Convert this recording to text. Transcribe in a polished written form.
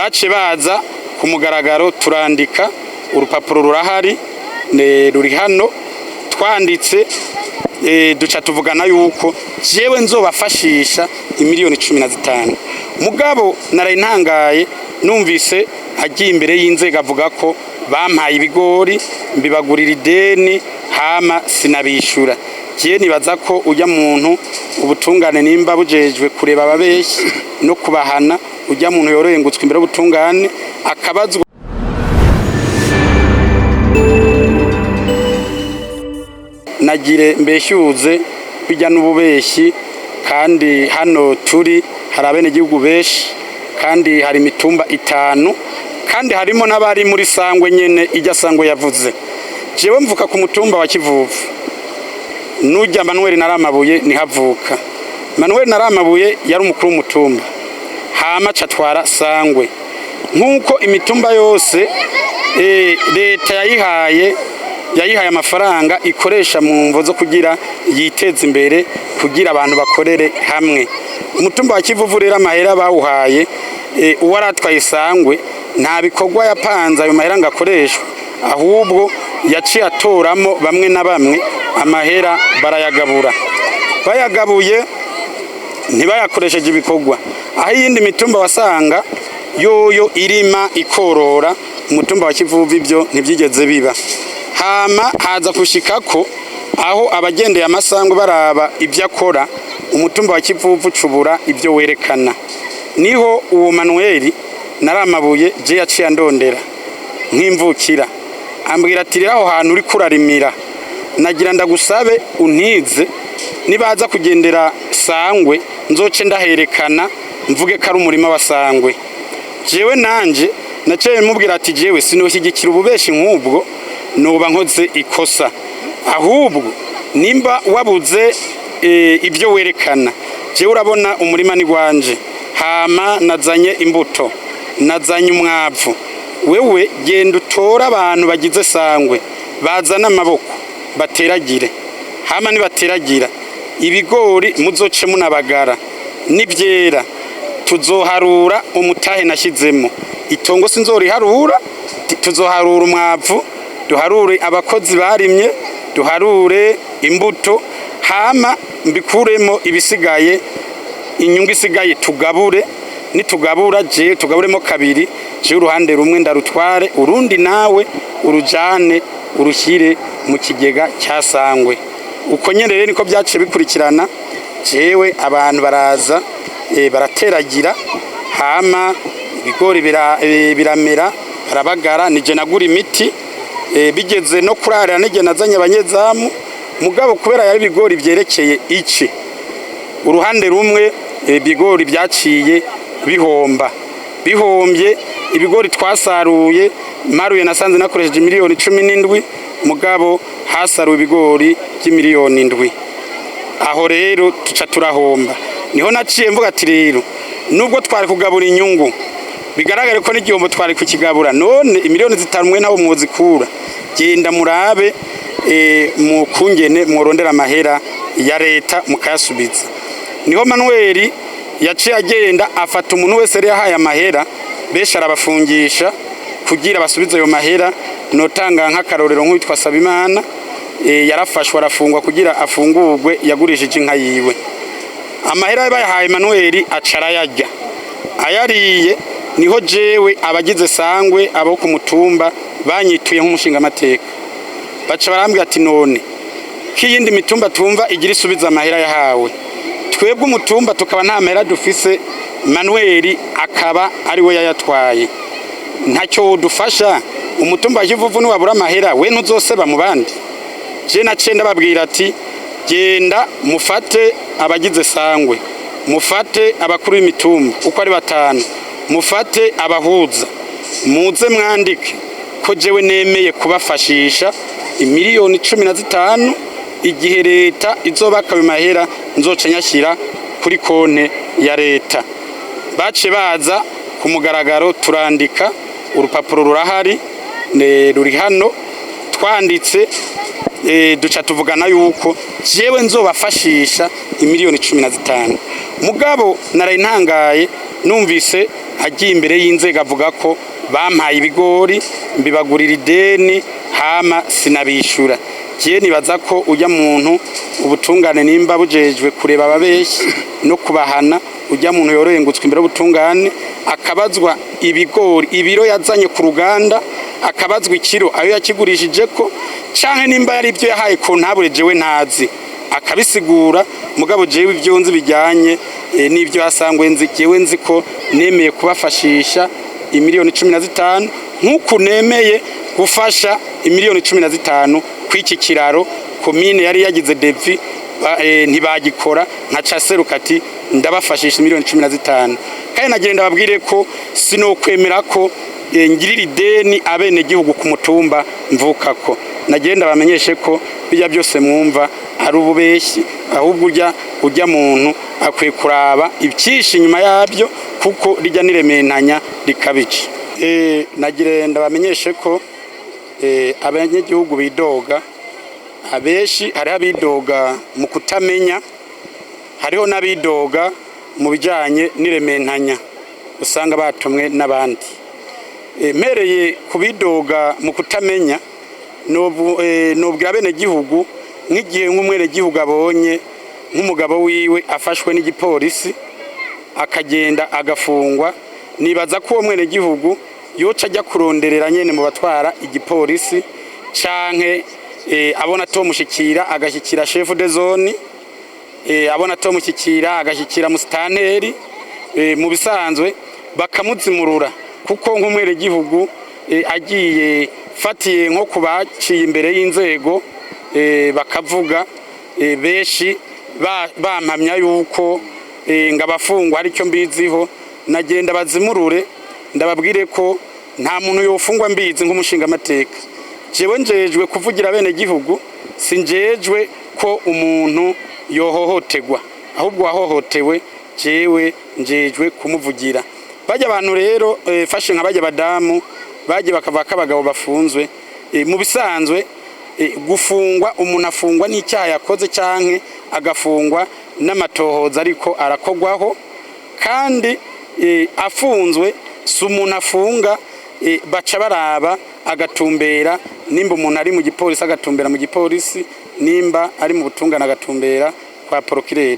Bace baza ku mugaragaro, turandika, urupapuro rurahari, ruri hano. Twanditse, duca tuvugana yuko jewe nzobafashisha imiliyoni 15. Mugabo naraye ntangaye numvise agiye imbere y'inzego avuga ko bampaye ibigori, mbibagurira ideni, hama sinabishura. Jewe nibaza ko ujya muntu, ubutungane nimba bujejwe kureba ababeshi no kubahana, ujya muntu yoroye ngutswe imbere y'ubutungane akabazwa. Nagire mbeshyuze bijya n'ububeshi. Kandi hano turi hari abenegihugu benshi, kandi hari imitumba itanu, kandi harimo n'abari muri Sangwe nyene ijya Sangwe yavuze. Jewe mvuka ku mutumba wa Kivuvu, nujya Manuel Naramabuye nihavuka. Manuel Naramabuye yari umukuru w'umutumba, hama catwara Sangwe. Nk'uko imitumba yose, leta yayihaye amafaranga ikoresha mu mvo zo kugira yiteze imbere, kugira abantu bakorere hamwe. Umutumba wa Kivuvu rero, amahera bawuhaye, uwaratwaye Sangwe nta bikorwa yapanze ayo mahera ngo akoreshwe, ahubwo yaciye atoramo bamwe na bamwe, amahera barayagabura. Bayagabuye, ntibayakoresheje ibikorwa. Aho iyindi mitumba wasanga yoyo irima ikorora, umutumba wa Kivuvu ibyo ntibyigeze biba. Hama haza gushika ko aho abagendeye amasango baraba ibyo akora, umutumba wa Kivuvu cubura ibyo werekana. Niho uwo Manuel Naramabuye je yaciye andondera nk'imvukira, ambwira ati: "Rero aho hantu uri kurarimira, nagira ndagusabe untize, nibaza kugendera Sangwe nzoce ndaherekana, mvuge ko ari umurima wa Sangwe." Jewe nanje naciye mubwira ati: "Jewe sinoshyigikira ububeshi nk'ubwo, noba nkoze ikosa. Ahubwo nimba wabuze ibyo werekana, jewe urabona umurima ni gwanje, hama nazanye imbuto, nazanye umwavu. Wewe genda utore abantu bagize Sangwe, bazane amaboko bateragire, hama nibateragira ibigori muzoce munabagara, nibyera tuzoharura umutahe nashyizemo. Itongo sinzoriharura, tuzoharura umwavu, duharure abakozi barimye, duharure imbuto, hama mbikuremo ibisigaye, inyungu isigaye tugabure. Nitugabura, je tugaburemo kabiri, je uruhande rumwe ndarutware, urundi nawe urujane urushyire mu kigega cya Sangwe." Uko nyene rero niko byaciye bikurikirana. Jewe abantu baraza, barateragira, hama ibigori biramera, barabagara, nije nagura imiti, bigeze no kurarira nije nazanye abanyezamu. Mugabo kubera yari ibigori byerekeye iki uruhande rumwe, ibigori byaciye bihomba. Bihombye, ibigori twasaruye, maruye nasanze nakoresheje miliyoni 17, mugabo hasaruwe ibigori by'imiliyoni 7. Aho rero tuca turahomba. Niho naciye mvuga ati: "Rero nubwo twari kugabura inyungu, bigaragare ko n'igihombo twari kukigabura. None imiliyoni 5 mwe nabo mwozikura? Genda murabe mu kungene mworondera amahera ya leta mukayasubiza." Niho Manuel yaciye agenda afata umuntu wese yari yahaye amahera, benshi arabafungisha kugira basubize ayo mahera. Notanga nk'akarorero nk'uwitwa Sabimana, yarafashwe arafungwa, kugira afungurwe yagurishije inka yiwe. Amahera bayahaye Manuel aca arayarya. Ayariye, niho jewe abagize Sangwe, abo ku mutumba, banyituye nk'umushingamateka, baca barambwira ati: "None ko iyindi mitumba tumva igira isubiza amahera yahawe, twebwe umutumba tukaba nta mahera dufise, Manuel akaba ari we yayatwaye, ntacyo wodufasha? Umutumba wa Kivuvu niwabura amahera, we ntuzoseba mu bandi?" Je naciye ndababwira ati: "Genda mufate abagize Sangwe, mufate abakuru b'imitumba uko ari batanu, mufate abahuza, muze mwandike ko jewe nemeye kubafashisha imiliyoni 15. Igihe leta izobaka ayo mahera, nzoca nyashyira kuri konte ya leta." Bace baza ku mugaragaro, turandika, urupapuro rurahari, ruri hano. Twanditse, duca tuvugana yuko jewe nzobafashisha imiliyoni 15. Mugabo naraye ntangaye numvise Agiye imbere y'inzego avuga ko bampaye ibigori, mbibagurira ideni, hama sinabishura. Kiye nibaza ko ujya muntu, ubutungane nimba bujejwe kureba ababeshi no kubahana, ujya muntu yoroyengutswe imbere y'ubutungane, akabazwa ibigori ibiro yazanye ku ruganda, akabazwa ikiro ayo yakigurishije ko, canke nimba yari ibyo yahaye ko ntabure, jewe ntazi, akabisigura. Mugabo jewe ibyo nzi bijyanye n'ibyo hasangwe nzi, jewe nzi ko nemeye kubafashisha imiliyoni 15, nk'uku nemeye gufasha imiliyoni 15 kw'iki kiraro komine yari yagize devis, ntibagikora, nka seruka ati ndabafashisha miliyoni 15. Kandi nagenda babwire ko sinokwemera ko ngirira ideni abenegihugu ku mutumba mvukako. Nagenda bamenyeshe ko bijya byose mwumva ari ububeshyi, ahubwo ujya muntu akwiye kuraba ibyinshi inyuma yabyo, kuko rijya nirementanya rikabica. Nagire ndabamenyeshe ko abanyagihugu bidoga abenshi, hariho abidoga mu kutamenya, hariho n'abidoga mu bijyanye n'irementanya usanga batumwe n'abandi. Mpereye ku bidoga mu kutamenya, nobwira abenegihugu nk'igihe nk'umwenegihugu abonye nk'umugabo wiwe afashwe n'igipolisi akagenda agafungwa, nibaza ko uwo mwenegihugu yoca ajya kuronderera nyene mu batwara igipolisi, canke abona tomushikira agashyikira chef de zone, abona tomushyikira agashyikira musitanteri, mu bisanzwe bakamuzimurura. Kuko nk'umwenegihugu agiye fatiye nko ku baciye imbere y'inzego, bakavuga, benshi bampamya yuko ngo abafungwa hari icyo mbiziho, nagenda bazimurure, ndababwire ko nta muntu yofungwa mbizi. Nk'umushingamateka jewe njejwe kuvugira bene gihugu, sinjejwe ko umuntu yohohotegwa, ahubwo wahohotewe jewe njejwe kumuvugira. Bajya abantu rero, fashe nka bajya badamu bagiye bakavuga ko abagabo bafunzwe, mu bisanzwe gufungwa umuntu afungwa n'icyaha yakoze canke agafungwa n'amatohoza ariko arakogwaho. Kandi afunzwe si umuntu afunga, baca baraba agatumbera, nimba umuntu ari mu gipolisi agatumbera mu gipolisi, nimba ari mu butungane agatumbera kwa procureur.